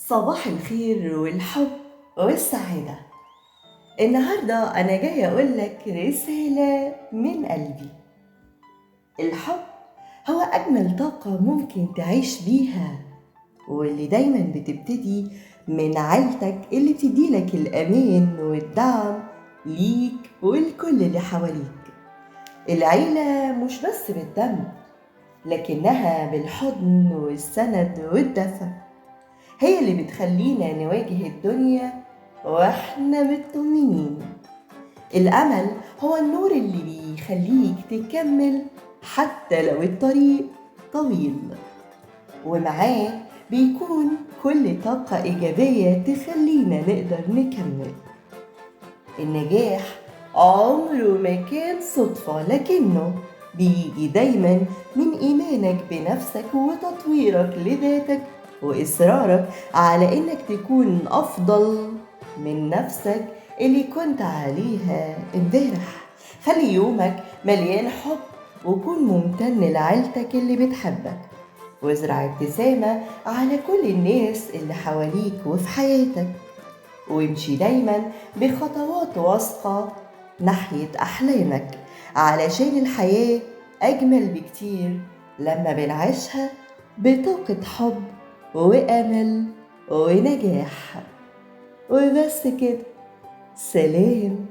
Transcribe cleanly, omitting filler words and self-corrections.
صباح الخير والحب والسعادة. النهاردة أنا جاية أقولك رسالة من قلبي. الحب هو أجمل طاقة ممكن تعيش بيها، واللي دايما بتبتدي من عيلتك اللي بتديلك الأمان والدعم ليك ولكل اللي حواليك. العيلة مش بس بالدم، لكنها بالحضن والسند والدفى، هي اللي بتخلينا نواجه الدنيا واحنا مطمنين. الأمل هو النور اللي بيخليك تكمل حتى لو الطريق طويل، ومعاه بيكون كل طاقة إيجابية تخلينا نقدر نكمل. النجاح عمره ما كان صدفة، لكنه بيجي دايما من إيمانك بنفسك وتطويرك لذاتك وإصرارك على إنك تكون أفضل من نفسك اللي كنت عليها امبارح. خلي يومك مليان حب، وكون ممتن لعيلتك اللي بتحبك، وازرع ابتسامة على كل الناس اللي حواليك وفي حياتك، وامشي دايما بخطوات واثقة ناحية أحلامك، علشان الحياة أجمل بكتير لما بنعيشها بطاقة حب وأمل ونجاح. وبس كده، سلام.